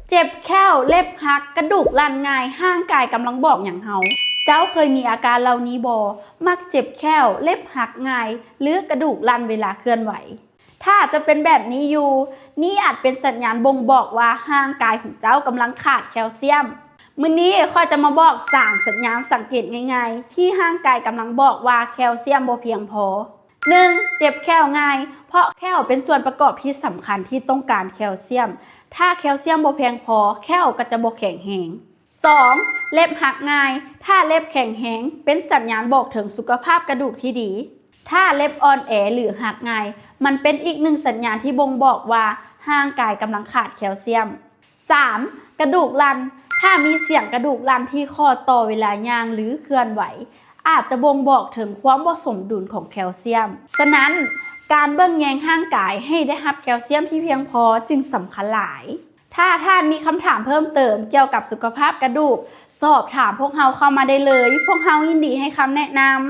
ເຈັບແຂ້ວ, ເລັບຫັກ, ກະດູກລັ່ນງ່າຍ, ຮ່າງກາຍກຳລັງບອກຫຍັງເຮົາ? ເຈົ້າເຄີຍມີອາການເຫຼົ່ານີ້ບໍ່? ມັກເຈັບແຂ້ວ, ເລັບຫັກງ່າຍ ຫຼື ກະດູກລັ່ນເວລາເຄື່ອນໄຫວ? ຖ້າຈະເປັນແບບນີ້ຢູ່, ນີ້ອາດເປັນສັນຍານບົ່ງບອກວ່າຮ່າງກາຍຂອງເຈົ້າກຳລັງຂາດແຄວຊຽມ. ມື້ນີ້ຂ້ອຍຈະມາບອກສາມສັນຍານສັງເກດງ່າຍໆ ທີ່ຮ່າງກາຍກຳລັງບອກວ່າແຄວຊຽມບໍ່ພຽງພໍ. ໜຶ່ງ ເຈັບແຂ້ວງ່າຍ, ເພາະແຂ້ວເປັນສ່ວນປະກອບທີ່ສຳຄັນທີ່ຕ້ອງການແຄວຊຽມ. ຖ້າແຄວຊຽມບໍ່ພຽງພໍ, ແຂ້ວກໍຈະບໍ່ແຂງແຮງ. ສອງ ເລັບຫັກງ່າຍ, ຖ້າເລັບແຂງແຮງ ເປັນສັນຍານບອກເຖິງສຸຂະພາບກະດູກທີ່ດີ. ຖ້າເລັບອ່ອນແອ ຫຼື ຫັກງ່າຍ, ມັນເປັນອີກໜຶ່ງສັນຍານທີ່ບົ່ງບອກວ່າຮ່າງກາຍກຳລັງຂາດແຄວຊຽມ. ສາມ ກະດູກລັ່ນ, ຖ້າມີສຽງກະດູກລັ່ນທີ່ຂໍ້ຕໍ່ເວລາຍ່າງ ຫຼື ເຄື່ອນໄຫວ, ອາດຈະບົ່ງບອກເຖິງຄວາມບໍ່ສົມດຸນຂອງແຄວຊຽມ. ສະນັ້ນ, ການເບິ່ງແຍງຮ່າງກາຍໃຫ້ໄດ້ຮັບແຄວຊຽມທີ່ພຽງພໍຈຶ່ງສຳຄັນຫຼາຍ. ຖ້າທ່ານມີຄຳຖາມເພີ່ມເຕີມກ່ຽວກັບສຸຂະພາບກະດູກ, ສອບຖາມພວກເຮົາເຂົ້າມາໄດ້ເລີຍ, ພວກເຮົາຍິນດີໃຫ້ຄຳແນະນຳ.